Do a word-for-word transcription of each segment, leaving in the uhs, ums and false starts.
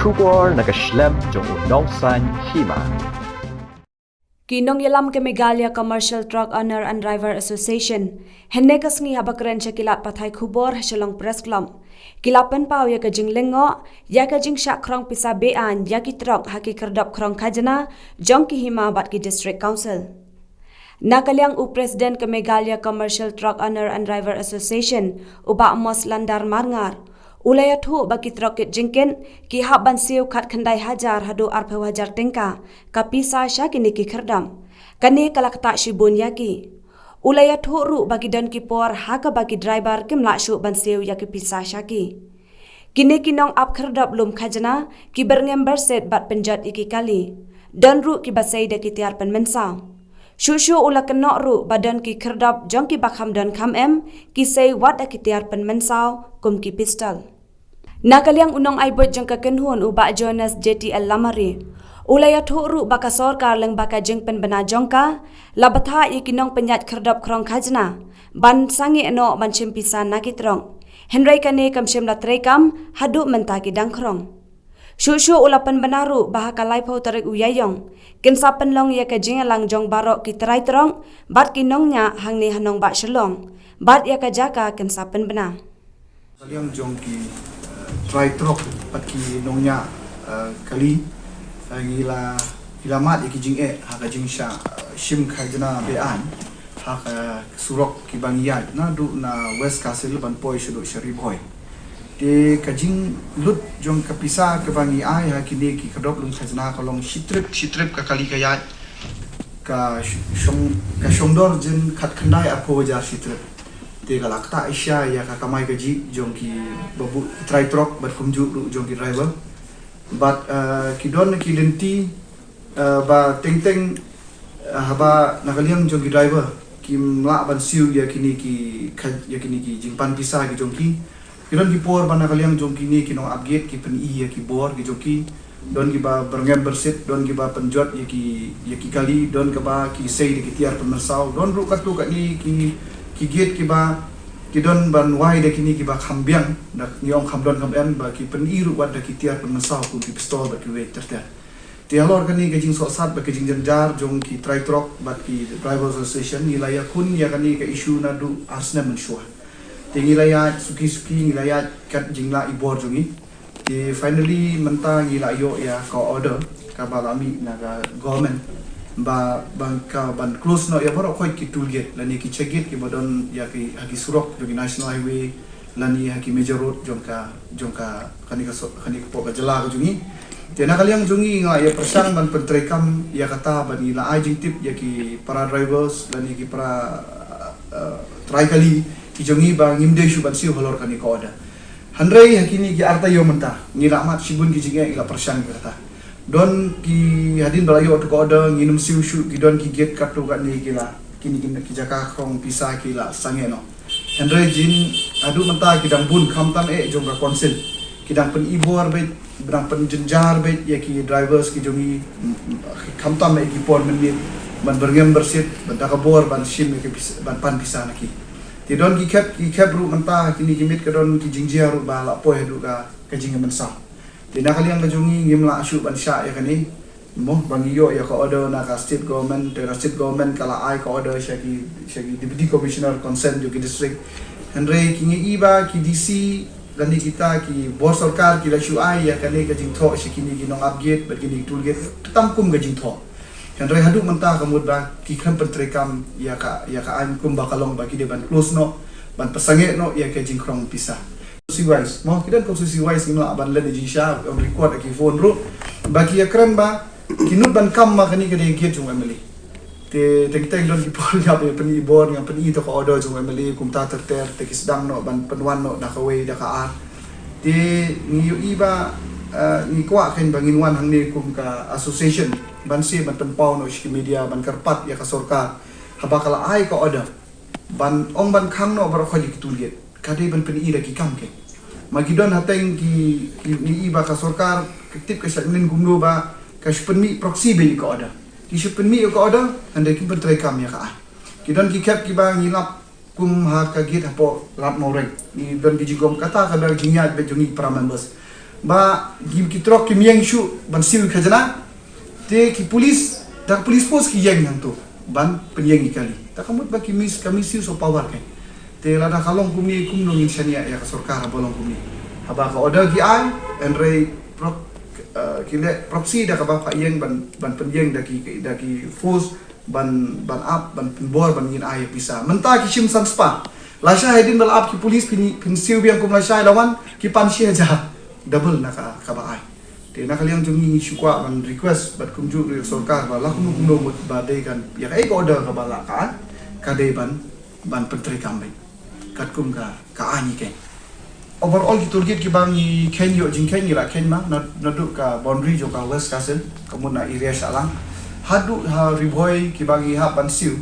Khubor na ka shlem jong u nongsan hima. Ki nongïalam ka Meghalaya Commercial Truck Owner and Driver Association, hynne ka sngi haba kren sha ki lad pathai khubor ha Shillong Press Club, ki la pynpaw ïa ka jinglyngngoh ïa ka jingshah khrong pisa be-aiñ ïa ki trok ha ki khyrdop khrong khajna jong ki hima bad ki District Council. Na ka liang u President ka Meghalaya Commercial Truck Owner and Driver Association, u Bah Moslandar Marngar, u la ïathuh ba ki trok kit jingkit ki hap ban siew khatkhyndai hajar haduh arphew hajar tyngka ka pisa sha kine ki khyrdop. Kane ka la ktah shibun ïa ki. U la ïathuh ruh ba ki don ki por ha kaba ki driver kim lah shuh ban siew ïa ki pisa sha ki. Kine ki nongap khyrdop lum khajna ki byrngem byrsit bad pynjot ïa ki kali. Don ruh kiba sei da ki tiar pynmynsaw. Shuh shuh u la kynnoh ruh ba don ki khyrdop jong kiba kham don kham em ki sei wat da ki tiar pynmynsaw kum ki pistol. Na ka liang u nongai buit jong ka kynhun u Bah Jonas J T L Lamare, u la ïathuh ruh ba ka sorkar lyngba ka jingpynbna jong ka la bthah ïa ki nongpynïaid khyrdop khrong khajna ban sangeh noh ban shim pisa na ki trok. Hynrei kane kam shym la treikam haduh mynta ki dang khrong. Shuh shuh u la pynbna ruh ba ha ka laiphew tarik u Ïaïong kin sa pynlong ïa ka jingïalang jong baroh ki trai trok bad ki nongñiah hangne ha nongbah Shillong bad ïa ka jaka kin sa pynbna. Ka liang jong ki, eh, trai trok bad ki nongñiah, eh, kali, eh, ngi la, ngi la mad ïa ki jingeh ha ka jingshah, eh, shim khajna be-aiñ ha ka surok kiba ngi ïaid naduh na West Khasi Hills ban poi shaduh sha Ri Bhoi. Te ka jinglut jong ka pisa kaba ngi ai ha kine ki khyrdop lum khajna ka long shi trip, shi trip ka kali ka ïaid ka sh-, shong, ka shongdor jin khatkhyndai arphew hajar shi trip. Te ka la ktah shisha ïa ka kamai kajih jong kiba buh ki trai trok bad kumjuh ruh jong ki driver. Bad, eh, ki don ki lynti, eh, ba teng teng, eh, haba na ka liang jong ki driver kim lah ban siew ïa kine ki kha-, ïa kine ki jingpan pisa ki jong ki. Ki don ki por ba na ka liang jong kine ki nongap gate ki pyni ïa ki bor ki jong ki. Don kiba byrngem byrsit, don kiba pynjot ïa ki, ïa ki kali, don kiba ki sei da ki tiar pynmynsaw, don ruh katto katne ki, ki gate kiba ki don ban wai da kine kiba kham biang, da ngi ong kham don kham em, ba ki pyni ruh wat da ki tiar pynmynsaw kum ki pistol bad kiwei ter ter. Te halor kane ka jingsohsat bad ka jingjynjar jong ki trai trok bad ki Driver Association, ngi la ïakhun ïa kane ka issue naduh ar snem mynshuwa. Te ngi la ïaid suki suki, ngi la ïaid kat jinglah i bor jong ngi. Te finally mynta ngi la ïoh ïa ka order kaba la mih na ka government ba, ba ka ban close noh ïa baroh khoit ki toll gate lane ki check gate kiba don ïa ki, ha ki surok jong ki National Highway lane ha ki major road jong ka, jong ka, kane ka so-, kane ka pok ka jylla ka jong ngi. Te na ka liang jong ngi nga ïa pyrshang ban pyntreikam ïa kata, ban ïa la ai jingtip ïa ki para drivers lane ki para, eh, trai kali ki jong ngi ba ngim dei shuh ban siew halor kane ka order. Hynrei ha kine ki ar taïew mynta ngi la mad shibun ki jingeh, ngi la pyrshang ïa kata. Don ki, hadien ba la ïoh tu ka order ngin ym siew shuh, ki don ki gate katto katne ki la, kine ki, ki jaka khrong pisa ki la sangeh noh. Hynrei jin haduh mynta ki dang bun khamtam eh jong ka council. Ki dang pyni bor beit, dang pynjynjar beit ïa ki drivers ki jong ngi, khamtam eh ki por mynmiet ban byrngem byrsit, ban da ka bor ban shim ïa ki pis-, ban pan pisa na ki. Te don ki khep, ki khep ruh mynta kine ki miet ka don ki jingjia ruh ba la poi haduh ka, ka jingmynsaw. Te na ka liang ka jong ngi ngim lah shuh ban shah ïa kane. Mo, ba ngi ïoh ïa ka order na ka state government, te ka state government ka la ai ka order sha ki, sha ki deputy commissioner concerned jong ki district. Hynrei ki ngi i ba ki D C lane kita ki bor sorkar ki la shu ai ïa kane ka jingthoh sha kine ki nongap gate bad kine ki toll gate tam kum ka jingthoh. Hynrei haduh mynta ka mut ba ki khlem pyntreikam ïa ka, ïa ka aiñ kumba ka long ba ki dei ban close noh, ban pynsangeh noh ïa ka jingkhrong pisa. Constituency wise, mo, ki don constituency wise ngim lah ban leh jingshisha, ym record ha ki phone ruh. Ba ki ïa kren ba ki nud ban kam ma kane ka dei gate jong u M L A. Te teng teng don ki por ngi hap ïa pyni bor, ngi hap pyni to ka order jong u M L A kumta ter ter, te ki sdang noh ban pynwan noh da kawei da ka ar. Te ngi ïohi ba, eh, ngi kwah kein ba ngin wan hangne kum ka association ban shu ban pynpaw noh sha ki media ban kyrpad ïa ka sorkar haba ka la ai ka order ban ong ban khang noh baroh khoit ki toll gate. Ka dei ban pyni da ki kam kein. Ma ki don hateng ki, ki, ngi i ba ka sorkar ka tip ka shah mlien kumno ba ka shu pynmih proxy beit ïa ka order. Ki shu pynmih ïa ka order, hynrei kim pyntreikam ïa ka aiñ. Ki don ki khep kiba ngi lap kum ha ka gate hapoh Lad Mawreng. Ngi don ki jingkhom kata ka dei jingïaid beit jong ngi para members. Ba ki, ki trok kim ïeng shuh ban siew ïa ka khajna. Te ki police, da ka police force ki ïeng hangto ban pynïeng ïa ki kali. Da ka mut ba ki mis, ka misuse of power kein. Te lada ka long kumne, kumno ngin shaniah ïa ka sorkar haba long kumne. Haba ka order ki ai, hynrei prok-, eh, ki leh proxy da kaba phah ïeng ban, ban pynïeng da ki, da ki force ban, ban ap, ban pynbor, ban ngin ai pisa. Mynta ki shim san spah. Lashai hadien ba la ap ki police phin, phin siew biang kum lashai, la wan ki pan shi hajar. Double na ka, kaba ai. Te na ka liang jong ngi ngi shu kwah ban request bad kumjuh ruh ïa ka sorkar ba la kumno kumno mut ba dei kan ïa kaei ka order kaba la ka ai, ka dei ban, ban pyntreikam beit. Katkum ka, ka aiñ kein. Overall ki toll gate kiba ngi kheiñ, ïoh jingkheiñ ngi la kheiñ ma, na, naduh ka boundary jong ka West Khasi Hills, ka mut na area Shillong haduh ha Ri Bhoi kiba ngi hap ban siew,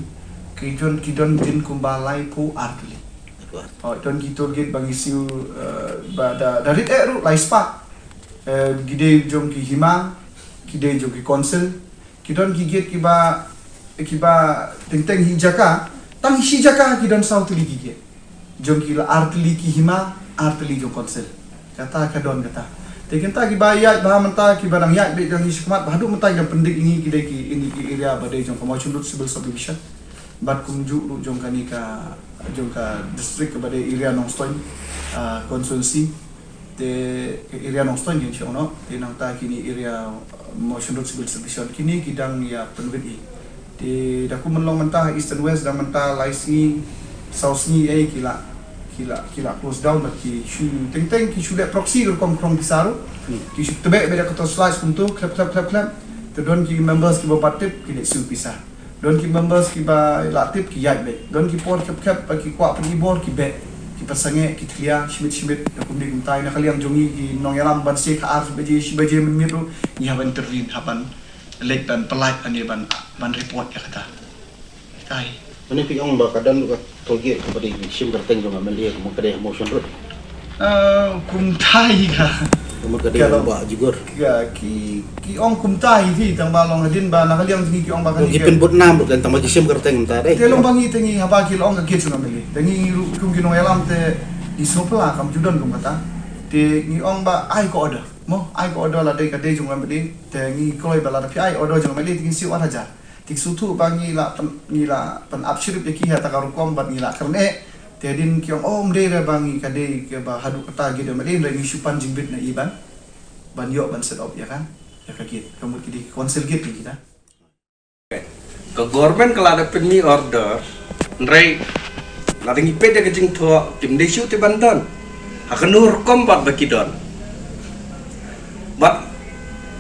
ki don, ki don jin kumba laiphew ar tylli. Oh, don ki toll gate ba ngi siew, eh, ba da, da rit eh ruh lai spah. Eh, ki dei jong ki hima, ki dei jong ki council, ki don ki gate kiba, kiba teng teng hi jaka, tang hi shi jaka ki don saw tylli ki gate. Jong ki la ar tylli ki hima, ar tylli jong council. Kata ka don kata. Te kita kiba ïaid bha mynta, kiba dang ïaid beit dang hi shakhmat, ba haduh mynta ki dang pyndik ïa ngi ki dei ki, ïa ngi ki area ba dei jong ka Mawshynrut Civil Subdivision. Bad kumjuh ruh jong kane ka, jong ka district kaba dei area Nongstoiñ, ah, constituency. Te area Nongstoiñ kin shu ong noh, te nangta kine area, uh, Mawshynrut Civil Subdivision, kine ki dang ïa pynwit hi. Te da kum ban long mynta East and West dang mynta lai sngi, saw sngi ei ki la, ki la, ki la close down bad ki shu teng teng ki shu leh proxy rukom khrong pisa ruh. Hmm. Ki shu tbeh bad ka torchlight kumto, khlep, khlep, khlep, khlep. Te don ki members kiba bat tip ki leh siew pisa. Don ki members kiba la tip ki ïaid beit. Don ki por khep khep ba ki kwah pynbor ki beh. Ki pynsangeh, ki thlia, shimit shimit, da kumne kumtai. Na ka liang jong ngi ki nongïalam ban siew ka ar baje, shi baje mynmiet ruh, ngi hap ban intervene, hap ban leit ban pyllait, ban, ban report ïa kata. Kata hi. Mane phi ong ba ka don ka toll gate kaba dei shim kyrteng jong ka M L A, ka mut ka dei ha Mawshynrut. Ah, kumta hi ka. Ka mut ka dei ka long ba jigor. Ka, ki, ki ong kumta hi phi, tang ba long hadien ba na ka liang jong ngi ki ong ba ka. Ki pynbud nam ruh kan, tang ba ki shim kyrteng mynta dei. Te long ba ngi te ngi haba ki la ong ka gate jong ka M L A. Te ngi ruh kum ki nongïalam te ngi sngewphylla kam ju don kum kata. Te ngi ong ba ai ka order. Mo, ai ka order lada ka dei jong ka M L A. Te ngi kloi ba lada phi ai order jong ka M L A te ngin siew ar hajar. Te sngewthuh ba ngi la pyn, ngi la pyn-ap syrip ïa ki ha kata ka rukom bad ngi la kyrneh. Te hadien ki ong, oh, ym dei re ba ngi ka dei kaba haduh kata gate M L A, hynrei ngi shu pan jingbit na i ban, ban ïoh ban set up ïa ka, ïa ka gate. Ka mut ki dei ki council gate ïa kita. Ka government ka la da pynmih order, hynrei lada ngi peit ïa ka jingthoh, kim dei shuh te ban don. Ha kano rukom pat ba ki don. Bad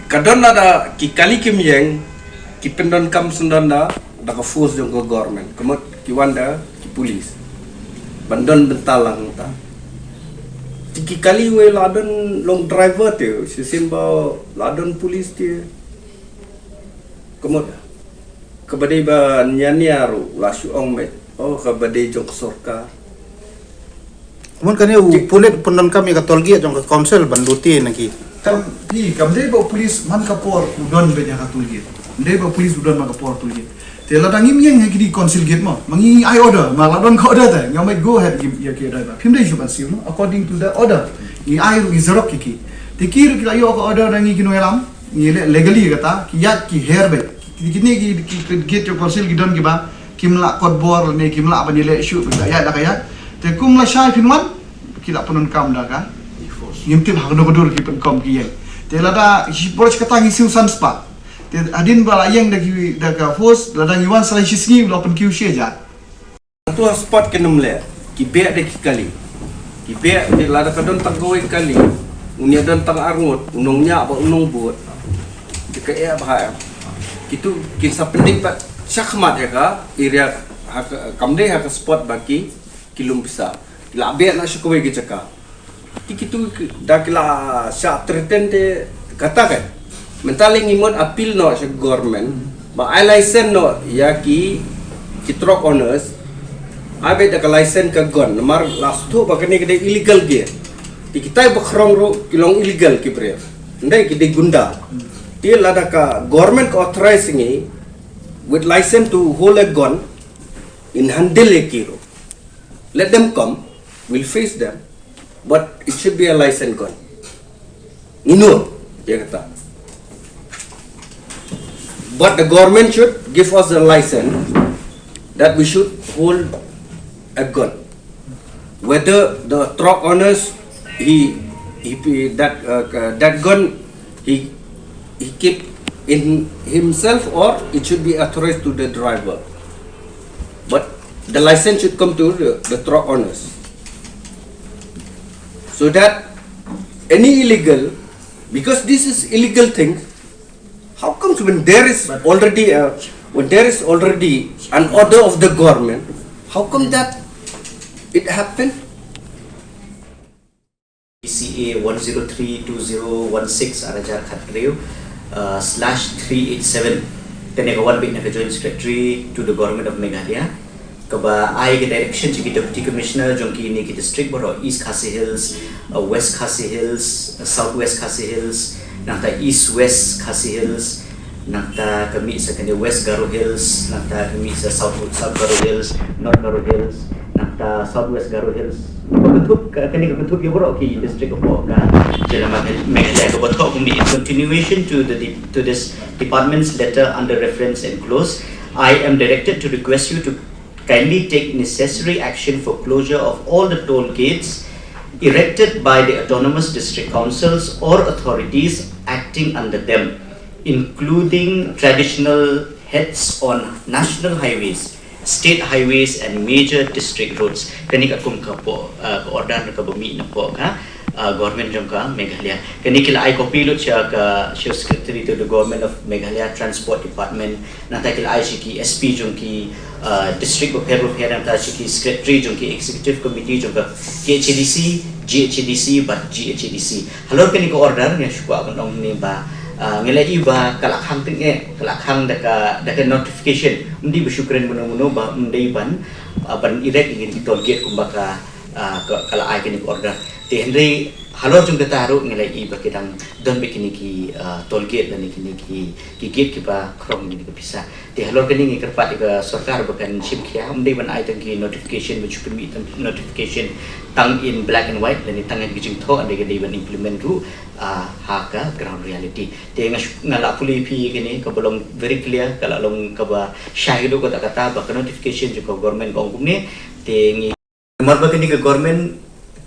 ka don lada ki kali kim ïeng, ki pyndonkam syndon da, da ka force jong ka government. Ka mut ki wan da ki police. Ban don bynta lang ta. Te ki kali wei la don long driver te, shisien ba la don police te. Ka mut kaba dei ba nia nia ruh la shu ong beit. Oh, kaba dei jong ka sorkar. Ka mut kane u pulit pyndonkam ïa ka toll gate jong ka council ban duty na ki. Kam, phi, kam dei ba u police man ka por u don beit ïa ka toll gate. Kam dei ba u police u don man ka por toll gate. Te lada ngim ïeng ha ki dei council gate mo. Ma ngi ai order, ma la don ka order te. Ngi ong beit go ahead ïa ki order ba. Phim dei shuh ban siew mo. According to the order. Ngi ai ruh ngi xerox ïa ki. Te ki ruh ki la ïoh ka order na ngi ki nongïalam. Ngi leh legally kata, ki ïaid ki her beit. Ki, kine ki, ki, ki gate jong council ki don kiba kim lah kot bor ne kim lah ban ïaleh shuh, ki la ïaid la ka ïaid. Te kum lashai phin wan, ki la pyndonkam da ka. Ngim tip ha kano ka dur ki pynkom ki ïeng. Te lada shi por shi kata ngi siew san spah. Te hadien ba la ïeng da ki, da ka force, lada ngi wan sa lai shi sngi la pynkiew shi hajar. Hato ha spot kin ym leh, ki beh da ki kali. Ki beh, te lada ka don tang kawei kali, un ïa don tang arngut, u nongñiah bad u nongbud. Te ka eh bha em. Kitu kin sa pyndik pat shakhmat ïa ka area, ha ka, kam dei ha ka spot ba ki, ki lum pisa. Ki la beh na sha kawei ka jaka. Te kitu ki, da ki la shah threaten te kata kan. Mynta lei ngi mut appeal noh sha government ba ai license noh ïa ki, ki truck owners. Ai beit da ka license ka gun namar la sngewthuh ba kane ka dei illegal gear. Te kitai ba khrong ruh ki long illegal ki briew. Ym dei, ki dei gunda. Te lada ka government ka authorize ngi with license to hold a gun, in handle ïa ki ruh. Let them come, we'll face them. But it should be a license gun. Ngi nud ïa kata. But the government should give us a license that we should hold a gun. Whether the truck owners, he, he that uh, that gun he he keep in himself, or it should be authorized to the driver. But the license should come to the, the truck owners, so that any illegal, because this is illegal thing, how comes when there is already a, when there is already an order of the government, how come that it happened? C A one zero three two zero one six, ar hajar khathynriew, uh, slash three eight seven. Kane ka wan beit na ka Joint Secretary to the Government of Meghalaya, kaba ai ka direction sha ki Deputy Commissioner jong kine ki district baroh, East Khasi Hills, uh, West Khasi Hills, uh, South West Khasi Hills, nangta East West Khasi Hills, nangta ka mih sa kane West Garo Hills, nangta ka mih sa South, South Garo Hills, North Garo Hills, nangta South West Garo Hills. Kaba kynthup, ka, kane ka kynthup ïa baroh ki district hapoh ka jylla Meghalaya, kaba thoh kumne: in continuation to the de-, to this department's letter under reference enclosed, I am directed to request you to kindly take necessary action for closure of all the toll gates erected by the autonomous district councils or authorities acting under them, including traditional heads on national highways, state highways and major district roads. Kane ka kum ka poh, uh, ka order kaba mih napoh ka, uh, government jong ka Meghalaya. Kane ki la ai copy lut sha ka Chief Secretary to the Government of Meghalaya Transport Department. Nangta ki la ai sha ki S P jong ki, uh, district bapher bapher, nangta sha ki secretary jong ki executive committee jong ka K H A D C, G H A D C bad G H A D C. Halor kane ka order nga shu kwah ban ong ne ba, ah, ngi la ïohi ba ka la khang teng eh, ka la khang da ka, da ka notification. Ym dei ba shu kren mano mano ba ym dei ban, ah, ban erect ïa ki toll gate kumba ka, ah, ka, ka la ai kane ka order. Te hynrei halor jong kata ruh ngi la ïohi ba ki dang don beit kine ki, ah, toll gate lane kine ki, ki gate kiba khrong kine ki pisa. Te halor kane ngi kyrpad ïa ka sorkar ba kan shim khia, ym dei ban ai tang ki notification, ban shu pynmih tang notification tang in black and white lane tang ïa ki jingthoh, hynrei ka dei ban implement ruh, ah, ha ka ground reality. Te nga shu-, nga la pule ïa phi kane kaba long very clear, ka la long kaba shai haduh katta katta ba ka notification jong ka government ka ong kumne. Te ngi Namar ba kane ka government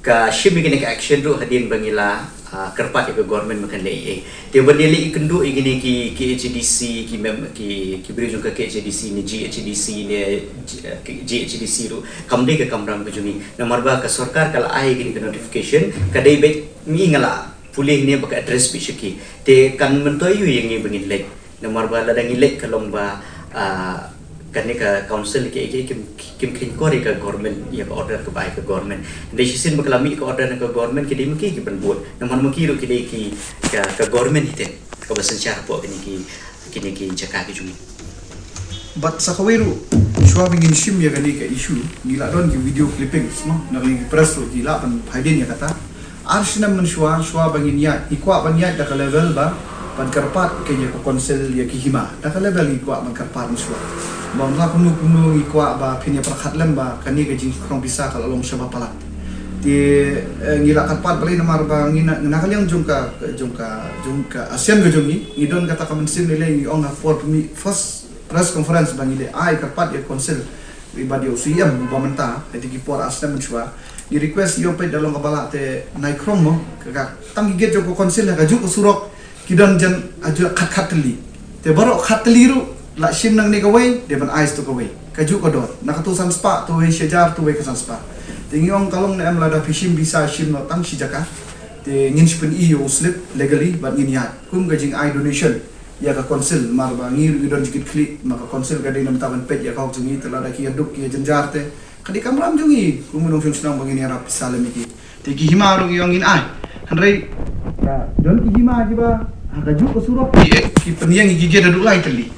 ka shim ïa kane ka action ruh hadien ba ngi la, ah, kyrpad ïa ka government ba kan leh ei ei. Te ban ïaleh ïakynduh ïa kine ki, ki K H A D C, ki mem-, ki, ki briew jong ka K H A D C ne G H A D C ne G-, eh, ki G H A D C ruh kam dei ka kamram ka jong ngi. Namar ba ka sorkar ka la ai ïa kane ka notification, ka dei beit, ngi nga la pule ne ba ka address beit sha ki. Te kan myntoi aiu ïa ngi ba ngin leit. Namar ba lada ngi leit ka long ba, ah, kane ka council ki, ki, kim, kim kheiñ kor ïa ka government, ïa ka order kaba ai ka government. Hynrei shisien ba ka la mih ka order na ka government, ki dei ma ki ki ban bud. Namar ma ki ruh ki dei ki, ka, ka government hi te kaba synshar hapoh kine ki, kine ki jaka ki jong ngi. Bad sa kawei ruh, shuwa ba ngin shim ïa kane ka issue, ngi la don ki video clippings, no, na kane ka press ruh ki la ban phai dien ïa kata. Ar snem mynshuwa, shuwa ba ngin ïaid, ngi kwah ban ïaid da ka level ba ban kyrpad ïa ka council ïa ki hima. Da ka level ngi kwah ban kyrpad mynshuwa. Ba ym la kumno kumno, ngi kwah ba phin ïa pyrkhat lem ba kane ka jingkhrong pisa ka la long shaba palat. Te, eh, ngi la kyrpad balei, namar ba ngi na, na ka liang jong ka, jong ka, jong ka ASEAN ka jong ngi, ngi don kata ka mynsiem, ngi leh, ngi ong ha por pynmih first press conference ba ngi leh, ai kyrpad ïa council, bad ïa u C E M ba mynta, ha kine ki por ar snem mynshuwa. Ngi request ïa u peit da long kaba lah te nai khrong mo, ka, ka, tang ki gate jong ka council ha kajuh ka surok ki don jan, ah, ju khat khat tylli. Te baroh khat tylli ruh la shim nangne kawei, dei ban ai sa tu kawei. Kajuh ka dor. Na katu san spah, tu wei shi hajar, tu wei ka san spah. Te ngi ong ka long ne em, lada phi shim pisa shim noh tang shi jaka. Te ngin sa pyni ïa u slip legally bad ngin ïaid kum ka jingai donation ïa ka council, namar ba ngi ruh ngi don jingkit khlieh, ma ka council ka dei na bynta ban peit ïa ka hok jong ngi, te lada ki ïa duk ki ïa jynjar te ka dei kamram jong ngi kum u nongshong shnong ba ngin ïarap pisa lem ïa ki. Te ki hima ruh ngi ong ngin ai. Hynrei, ah, don ki hima kiba ha kajuh ka surok ki, ki pynïeng ïa ki gate haduh lai tylli.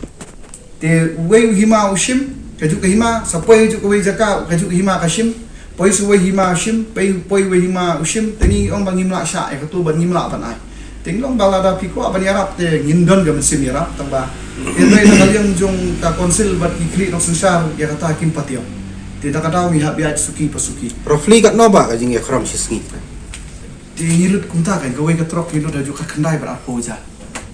Te uwei u hima u shim, kajuh ka hima, sa poi hajuh kawei jaka, kajuh ka hima ka shim, poi sa uwei hima u shim, poi, poi uwei hima u shim, te ngi ong ba ngim lah shah ïa katu, ba ngim lah ban ai. Te ngi ong ba lada phi kwah ban ïarap te ngin don ka mynsiem ïarap, tang ba hynrei na ka liang jong ka council bad ki khlieh nongsynshar ïa kata kim pat ïoh. Te da ka daw ngi hap ïaid suki pa suki. Roughly katno ba ka jingïakhrong shi sngi? Te ngi lut kumta kan, kawei ka trok ngi lut ha ju ka khyndai bad arphew hajar.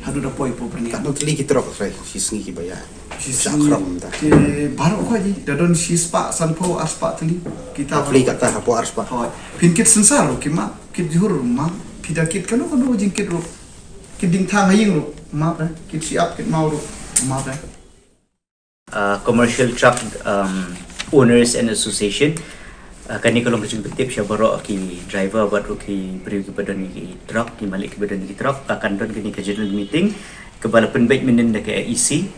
Haduh da poi po byrni. Katno tylli ki trok, trai, shi sngi kiba ïa. Shi sngi. Shah khram ta. Te baroh kawei ji, da don shi spah sanphew, ar spah tylli. Kita baroh kata hapoh ar spah. Hooid. Phin kit synsar ruh ki map, kit jhur ruh map, phi da kit kano kano jingkit ruh. Kit ding thang ha ïing ruh map, eh. Kit shi ap, kit maw ruh map, eh. Uh, Commercial Truck um, Owners and Association. Uh, kane ka long ka jingpyntip sha baroh ki driver bad ruh ki briew kiba don ki truck, ki malik kiba don ki truck. Ka kan don kane ka general meeting kaba la pynbeit mynnin da ka E C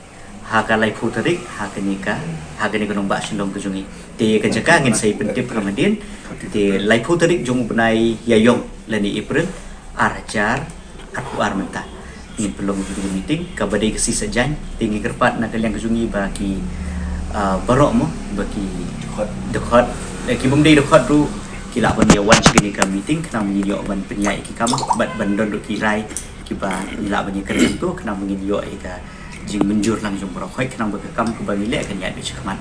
ha ka laiphew tarik ha kane ka, ha kane ka nongbah Shillong ka jong ngi. Te ka jaka ngin sa ïa pyntip kham hadien. Te laiphew tarik jong u bnai Ïaïong lane April, ar hajar arphew ar mynta. Ngin pynlong jingïa meeting kaba dei ka sngi Saitjaiñ, te ngi kyrpad na ka liang ka jong ngi ba ki, ah, baroh mo, ba ki dkhot, dkhot, eh, ki bym dei dkhot ruh ki lah ban ïa wan sha kane ka meeting khnang ba ngin ïoh ban pynïaid ïa ki kam bad ban don ruh ki rai kiba ngi lah ban ïa kren hangto khnang ba ngin ïoh ïa ka jingmynjur lang jong baroh khoit khnang ba ka kam kaba ngi leh kan ïaid beit shakhmat.